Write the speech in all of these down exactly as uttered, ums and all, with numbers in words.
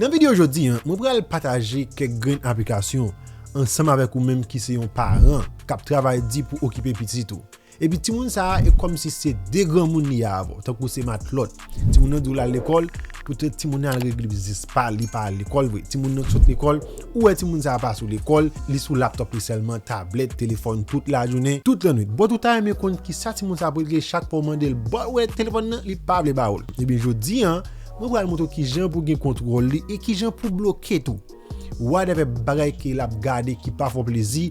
Nan videyo jodi a, mwen pral pataje kèk grenn aplikasyon ansanm avèk ou menm ki se yon paran k ap travay di pou okipe pitit ou. Epi timoun sa a, e kòmsi se de granmoun li ye avè w, tankou se matlòt. Timoun nan di w l al lekòl, poutan timoun nan al regle biznis pa l, li pa al lekòl vre. Timoun nan sot lekòl, ou wè timoun sa a pa sou lekòl, li sou laptòp li sèlman, tablèt, telefòn, tout lajounen, tout lannwit. But ou ta renmen konn kisa timoun sa ap regle chak fwa w mande l, but ou wè telefòn nan, li pa vle ba ou l. Ebyen, jodi a, mwen pral montre w kijan pou w gen kontwòl li e kijan pou w bloke tou whatever bagay ke l ap gade ki pa fè w plezi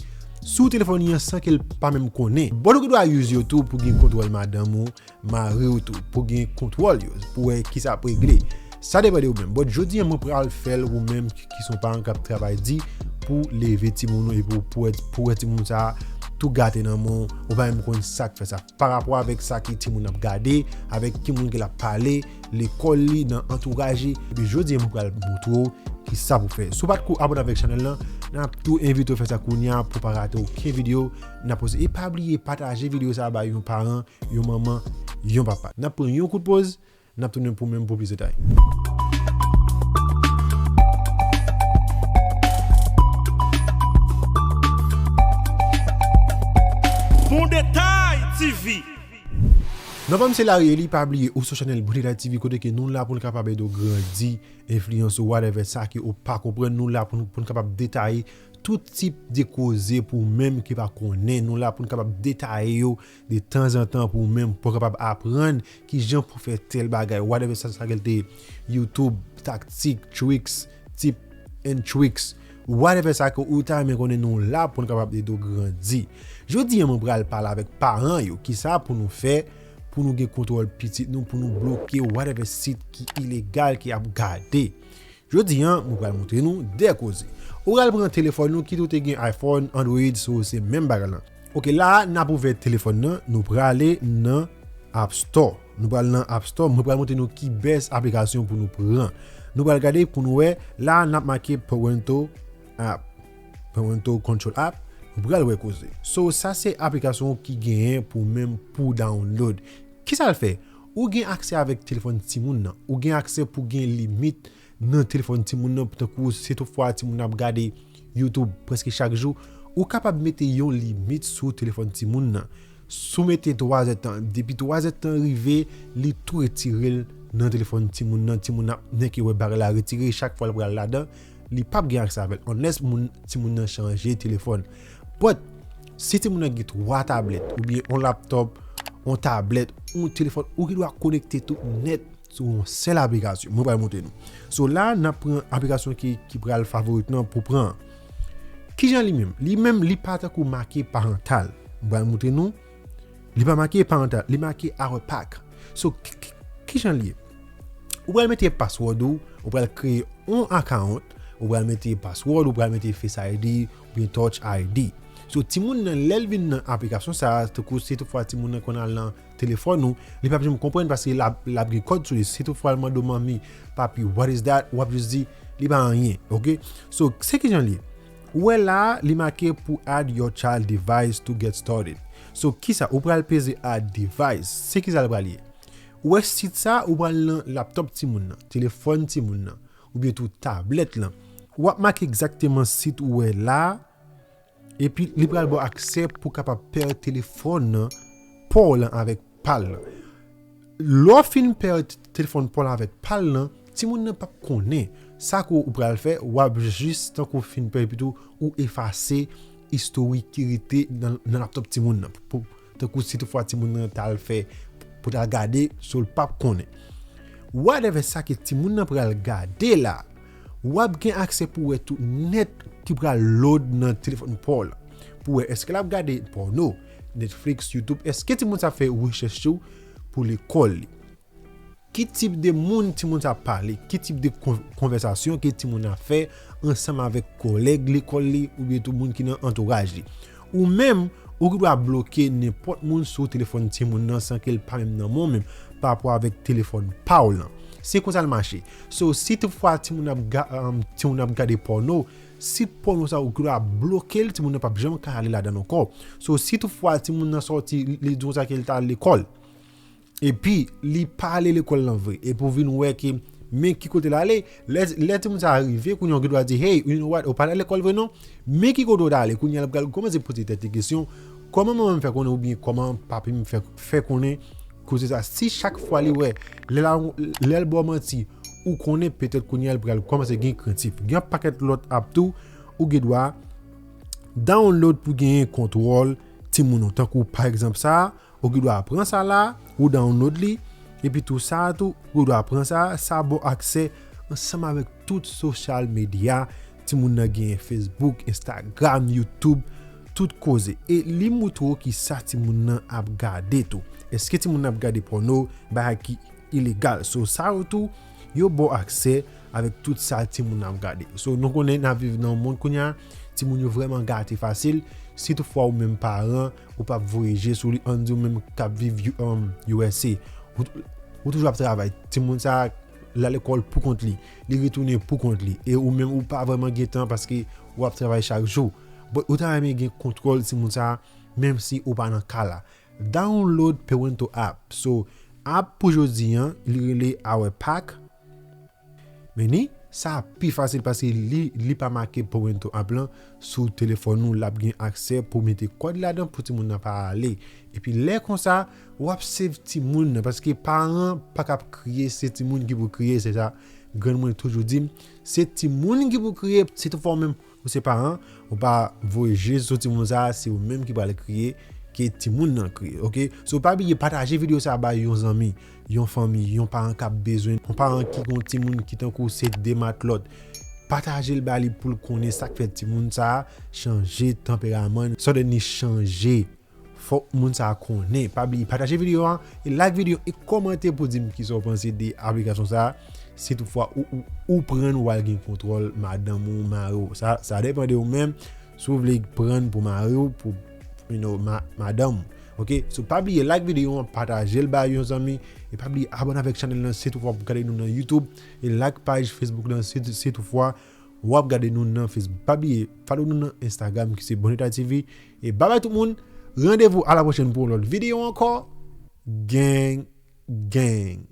sou telefòn li an san ke l pa menm konnen. But ou gen dwa use yo tou pou gen kontwòl madanm ou, mari w tou, pou gen kontwòl yo, pou wè kisa ap regle. Sa depann de ou menm. But jodi a, mwen pral fè l ou menm ki, ki se yon paran k ap travay di pou leve timoun ou epi pou, pou wè, pou wè timoun sa a tou gate nan men w, ou pa menm konn sa k fè sa. Pa rapò avèk sa ke timoun nan ap gade, avèk ki moun ke l ap pale, lekòl li, nan antouraj li. Epi jodi a, mwen pral montre w kisa pou fè. Si w pa t ko abòne avèk chanèl lan, n ap tou envite w fè sa kounye a pou w pa rate okenn videyo n ap poste. E pa bliye pataje videyo sa a bay yon paran, yon manman, yon papa. N ap pran yon kout poz, n ap tounen pou menm pou plis detay. Bon Detay T V. Nòmalman, se Larry Eli, pa bliye ou sou chanèl Bon Detay T V kote ke nou la pou n kapab ede w grandi, enfliyanse w, whatever sa ke ou pa konprann, nou la pou n, pou n kapab detaye tout tip de koze pou ou menm ki pa konnen. Nou la pou n kapab detaye yo de tanzantan pou ou menm, pou w kapab aprann kijan pou fè tèl bagay, whatever sa, sa ke l te ye, YouTube, taktik, tricks, tip and tricks, whatever sa ke ou ta renmen konnen, nou la pou n kapab ede w grandi. Jodi a, mwen pral pale avèk paran yo, kisa pou nou fè, pou nou gen kontwòl pitit nou, pou nou bloke whatever sit ki ilegal ki ap gade. Jodi a, mwen pral montre nou de koze. Ou pral pran telefòn nou, kit ou te gen iPhone, Android, so se menm bagay lan. Ok, la a, n ap ouvè telefòn nan, nou prale nan App Store. Nou pral nan App Store, mwen pral montre nou ki bèst aplikasyon pou nou pran. Nou pral gade pou nou wè, la a, n ap make Parental App, Parental Control App, nou pral wè koze. So, sa se aplikasyon ki genyen pou menm pou download. Kisa l fè? Ou gen aksè avèk telefòn timoun nan. Ou gen aksè pou gen limit nan telefòn timoun nan, tankou si toutfwa timoun nan ap gade YouTube prèske chak jou, ou kapab mete yon limit sou telefòn timoun nan. Si w mete twazèdtan, depi twazèdtan rive, li tou retire l nan telefòn timoun nan. Timoun nan ap nèke wè bagay la retire, chak fwa l pral ladan, li p ap gen aksè avè l, unless moun, timoun nan chanje telefòn. But, si timoun nan gen twa tablèt, oubyen yon laptòp, yon tablèt, yon telefòn, ou gen dwa konekte tout nèt sou yon sèl aplikasyon. Mwen pral montre nou. So la, n ap pran aplikasyon ki, ki pral favorit nou an pou pran. Kijan li menm? Li menm, li pa tankou make parental. Mwen pral montre nou. Li pa make parental, li make our pack. So, ki, ki, kijan li ye? Ou pral mete password ou, ou pral kreye yon account, ou pral mete password, ou pral mete Face I D, oubyen Touch I D. So, timoun nan, lè l vin nan aplikasyon sa a, tankou si toutfwa timoun nan konn al nan telefòn ou, li p ap janm konprann paske l ap, l ap gen kòd sou li. Si toutfwa l mande w, "Manmi, papi, what is that?" W ap jis di, "Li pa anyen," ok? So, se kijan li ye? Ou wè la a, li make pou add your child device to get started. So, kisa? Ou pral peze add device. Se kisa l pral ye? Ou wè sit sa a, ou pral nan laptòp timoun nan, telefòn timoun nan, oubyen tou tablèt lan. W ap make egzakteman sit ou wè la a, epi li pral ba w aksè pou w kapab pè telefòn nan pa w lan avèk pa l lan. Lè w fin pè t-, telefòn pa w lan avèk pa l lan, timoun nan p ap konnen sa ke w pral fè, w ap jis tankou fin pè epi tou ou efase istorik ki rete nan, nan laptòp timoun nan. Pou, tankou si toutfwa timoun nan t al fè, pou t al gade, so l p ap konnen. Whatever sa ke timoun nan pral gade la, w ap gen aksè pou wè tout nèt ki pral load nan telefòn pa w lan. Pou wè èske l ap gade pòno, Netflix, YouTube, èske timoun sa ap fè rechèch yo pou lekòl li. Ki tip de moun timoun sa ap pale, ki tip de kon-, konvèsasyon ke timoun nan ap fè ansanm avèk kòlèg lekòl li oubyen tou moun ki nan antouraj li. Ou menm, ou gen dwa bloke nenpòt moun sou telefòn timoun nan san ke l pa menm nan men w menm, pa rapò avèk telefòn pa w lan. Se konsa l mache. So, si toutfwa timoun ap ga-, um, timoun ap gade pòno, sit pòno sa ou gen dwa bloke l, timoun nan p ap janm ka ale ladan l ankò. So, si toutfwa timoun nan sòti, li, li di w sa ke l t al lekòl, epi li pa ale lekòl lan vre, epi w vin wè ke Men ki kote l ale, lè, lè timoun sa a rive, kounye a ou gen dwa di, hey, you know what, ou pa t al lekòl vre non, men ki kote w t ale, kounye a l pral kòmanse poze tèt li kesyon, kòman manman m fè konnen oubyen kòman papi m fè, fè konnen koze sa. Si chak fwa li wè, lè l a, lè l ba w manti, ou konnen petèt kounye a l pral kòmanse gen krentif. Gen yon pakèt lòt app tou, ou gen dwa download pou genyen kontwòl timoun ou. Tankou pa egzanp sa a, ou gen dwa pran sa la, ou download li, epi tou sa a tou, ou gen dwa pran sa a, sa ba w aksè ansanm avèk tout sosyal medya. Timoun nan genyen Facebook, Instagram, YouTube, tout koze. E li moutre w ki sa timoun nan ap gade tou. Èske timoun nan ap gade pòno, bagay ki ilegal? So, sa yo tou, yo ba w aksè avèk tout sa timoun nan ap gade. So, nou konnen n ap viv nan yon mond kounye a, timoun yo vrèman gate fasil. Si toutfwa ou menm paran, ou p ap voye je sou li, ann di ou menm k ap viv U-, um, U S A, ou, ou toujou ap travay. Timoun sa a, l al lekòl pou kont li, li retounen pou kont li. E ou menm, ou pa vrèman gen tan paske w ap travay chak jou. But ou ta renmen gen kontwòl timoun sa a, menm si ou pa nan ka la. Download Parental app. So, app pou jodi an, li rele Our Pack. Men ni, sa pi fasil paske li, li pa make Parental app lan sou telefòn ou, l ap gen aksè pou mete kòd ladan pou timoun nan pa ale. Epi lè konsa, w ap save timoun nan, paske paran pa k ap kriye, se timoun ki pou kriye, se sa grann mwen toujou di m, se timoun ki pou kriye, si toutfwa ou menm ou se paran, ou pa voye je sou timoun sa a, se ou menm ki pral kriye, ke timoun nan kriye, oke? So, pa bliye pataje videyo sa a bay yon zanmi, yon fanmi, yon paran k ap bezwen, yon paran ki gon timoun ki tankou se de matlòt. Pataje l ba li pou l konnen sa k fè timoun sa a chanje tanperaman l, suddenly chanje. Fòk moun sa a konnen. Pa bliye pataje videyo a, e like videyo, e kòmante pou di m kisa w panse de aplikasyon sa a. Si toutfwa ou, ou, ou pran l, w al gen kontwòl madanm ou, mari w. Sa, sa depann de ou menm. Si w vle pran l pou mari w, pou, you know, ma-, madanm ou. Oke? So, pa bliye like videyo a, pataje l ba yon zanmi. E pa bliye abòne avèk chanèl lan si toutfwa w ap gade nou nan YouTube. E like paj Facebook lan si, si toutfwa w ap gade nou nan Facebook. Pa bliye follow nou nan Instagram ki se Bon Eta T V. E babay tout moun. Randevou a la pwochèn pou yon lòt videyo ankò. Gang, gang.